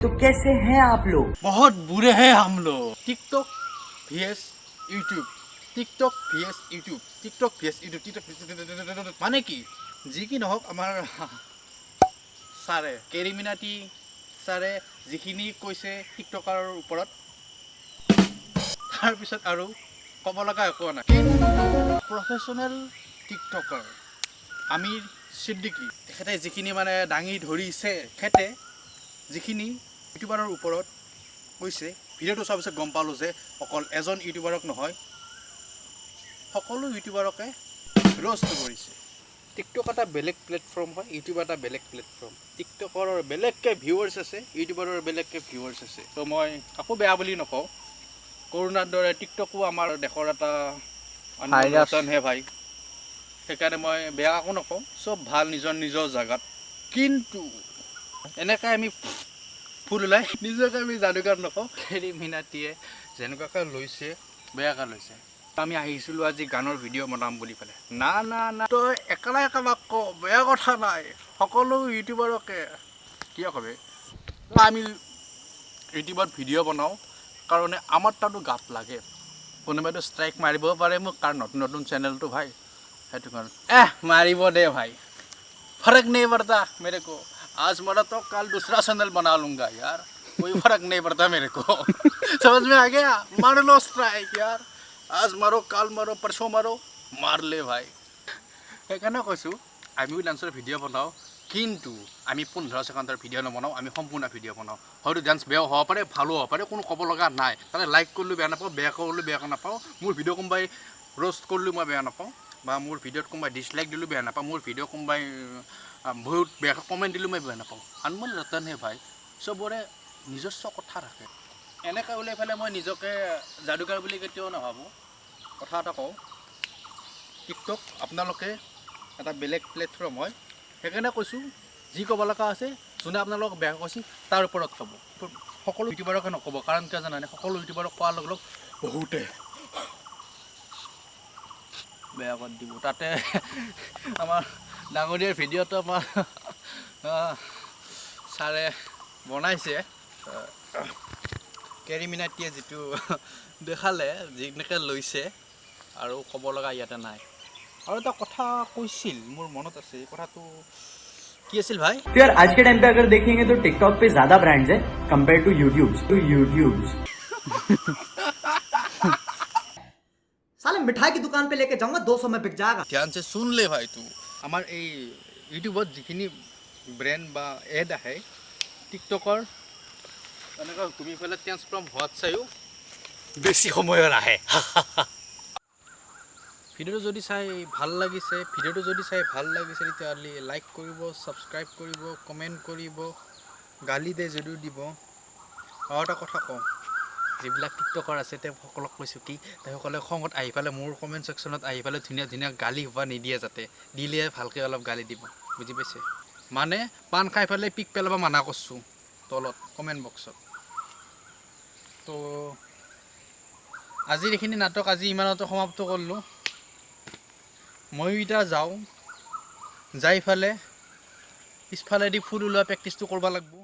तो कैसे हैं आप लोग? बहुत बुरे हैं हम लोग। TikTok VS YouTube, TikTok VS YouTube, TikTok VS YouTube, TikTok মানে কি? যি কি নহওক, আমাৰ ছাৰে, কেৰিমিনাটি ছাৰে যিখিনি কৈছে টিকটকাৰৰ ওপৰত, তাৰপিছত আৰু ক'ব লগা একো নাই। প্ৰফেচনেল টিকটকাৰ আমিৰ ছিদ্দিকী, তেখেতে যিখিনি মানে দাঙি ধৰিছে, তেখেতে যিখিনি ইউটিউবাৰৰ ওপৰত কৈছে, ভিডিঅ'টো চোৱাৰ পিছত গম পালোঁ যে অকল এজন ইউটিউবাৰক নহয়, সকলো ইউটিউবাৰকে ৰ'ষ্ট কৰিছে। টিকটক এটা বেলেগ প্লেটফৰ্ম হয়, ইউটিউব এটা বেলেগ প্লেটফৰ্ম। টিকটকৰ বেলেগকৈ ভিউৱাৰ্ছ আছে, ইউটিউবাৰৰ বেলেগকৈ ভিউৱাৰ্ছ আছে। ত' মই কাকো বেয়া বুলি নকওঁ। কৰোণাৰ দৰে টিকটকো আমাৰ দেশৰ এটা ভাইৰাছ। হে ভাই, সেইকাৰণে মই বেয়া কাকো নকওঁ। চব ভাল নিজৰ নিজৰ জেগাত। কিন্তু এনেকৈ আমি ফুল ওলাই নিজকে আমি যাদুকাৰ নকওঁ। হেৰি, মিনাটিয়ে যেনেকুৱাকৈ লৈছে, বেয়াকৈ লৈছে। আমি আহিছিলোঁ আজি গানৰ ভিডিঅ' বনাম বুলি পেলাই। না না না, তই একলা একলা ক, বেয়া কথা নাই। সকলো ইউটিউবাৰকে কিয় কবে? আমি ইউটিউবত ভিডিঅ' বনাওঁ কাৰণে আমাৰ তাতো গাত লাগে। কোনোবাইতো ষ্ট্ৰাইক মাৰিবও পাৰে মোক, কাৰণ নতুন নতুন চেনেলটো ভাই, সেইটো কাৰণে। এহ, মাৰিব দে ভাই, फर्क नहीं पड़ता मेरे को। आज मरा तो कल दूसरा चैनल बना लूंगा यार, कोई फर्क नहीं पड़ता मेरे को। समझ में आ गया? मार लो स्ट्राइक यार, आज मारो, काल मारो, परसों मारो, मार ले भाई। সেইকাৰণে কৈছোঁ, আমিও ডান্সৰ ভিডিঅ' বনাওঁ, কিন্তু আমি 15 ছেকেণ্ডৰ ভিডিঅ' নবনাওঁ, আমি সম্পূৰ্ণ ভিডিঅ' বনাওঁ। হয়তো ডান্স বেয়াও হ'ব পাৰে, ভালো হ'ব পাৰে, কোনো ক'ব লগা নাই। তাতে লাইক কৰিলেও বেয়া নাপাওঁ, বেয়া কৰিলেও বেয়া নাপাওঁ। মোৰ ভিডিঅ' কোনোবাই ৰ'ষ্ট কৰিলেও মই বেয়া নাপাওঁ, বা মোৰ ভিডিঅ'ত কোনোবাই ডিছলাইক দিলেও বেয়া নাপাওঁ, মোৰ ভিডিঅ' কোনোবাই বহুত বেয়াকৈ কমেণ্ট দিলেও মই বেয়া নাপাওঁ। अनमोल रतन है भाई। চবৰে নিজস্ব কথা থাকে। এনেকৈ ওলাই পেলাই মই নিজকে যাদুকাৰ বুলি কেতিয়াও নাভাবোঁ। কথা এটা কওঁ, টিকটক আপোনালোকে এটা বেলেগ প্লেটফৰ্ম হয়। সেইকাৰণে কৈছোঁ, যি ক'ব লগা আছে, যোনে আপোনালোকক বেয়া কৈছে তাৰ ওপৰত ক'ব, সকলো ইউটিউবাৰকে নক'ব। কাৰণ কিয় জানানে? সকলো ইউটিউবাৰক কোৱাৰ লগে লগে বহুতে বেয়া কৰি দিব। তাতে আমাৰ ডাঙৰীয়াৰ ভিডিঅ'টো আমাৰ ছাৰে বনাইছে। কেৰিমিনাটিয়ে যিটো দেখালে, যেনেকৈ লৈছে, আৰু ক'ব লগা ইয়াতে নাই। আৰু এটা কথা কৈছিল, মোৰ মনত আছে। এই কথাটো কি আছিল ভাই? तो यार, आज के टाइम पे अगर देखेंगे तो टिकटॉक पे ज्यादा ब्रांड्स है compare to YouTube, to YouTube. साले, मिठाई की दुकान पे लेके जाऊंगा, 200 में बिक जाएगा। ध्यान से सुन ले भाई तू। আমাৰ এই ইউটিউবত যিখিনি ব্ৰেণ্ড বা এড আহে, টিকটকৰ এনেকুৱা ঘূমি পেলাই ট্ৰেন্সফৰ্ম হোৱাত চাইও বেছি সময়ৰ আহে। ভিডিঅ'টো যদি চাই ভাল লাগিছে, ভিডিঅ'টো যদি চাই ভাল লাগিছে, তেতিয়াহ'লে লাইক কৰিব, ছাবস্ক্ৰাইব কৰিব, কমেণ্ট কৰিব, গালি দে যদিও দিব। আৰু এটা কথা কওঁ, যিবিলাক টিকটকাৰ আছে তেওঁসকলক কৈছোঁ কি, তেওঁসকলে খঙত আহি পেলাই মোৰ কমেণ্ট ছেকশ্যনত আহি পেলাই ধুনীয়া ধুনীয়া গালি সোপা নিদিয়ে যাতে। দিলে ভালকৈ অলপ গালি দিব, বুজি পাইছে? মানে পাণ খাই পেলাই পিক পেলাব মানা কৰিছোঁ তলত কমেণ্ট বক্সত। তো আজিৰ এইখিনি নাটক আজি ইমানতে সমাপ্ত কৰিলোঁ। ময়ো এতিয়া যাওঁ, যাই ফালে পিছফালেদি ফুল ওলোৱা প্ৰেক্টিচটো কৰিব লাগিব।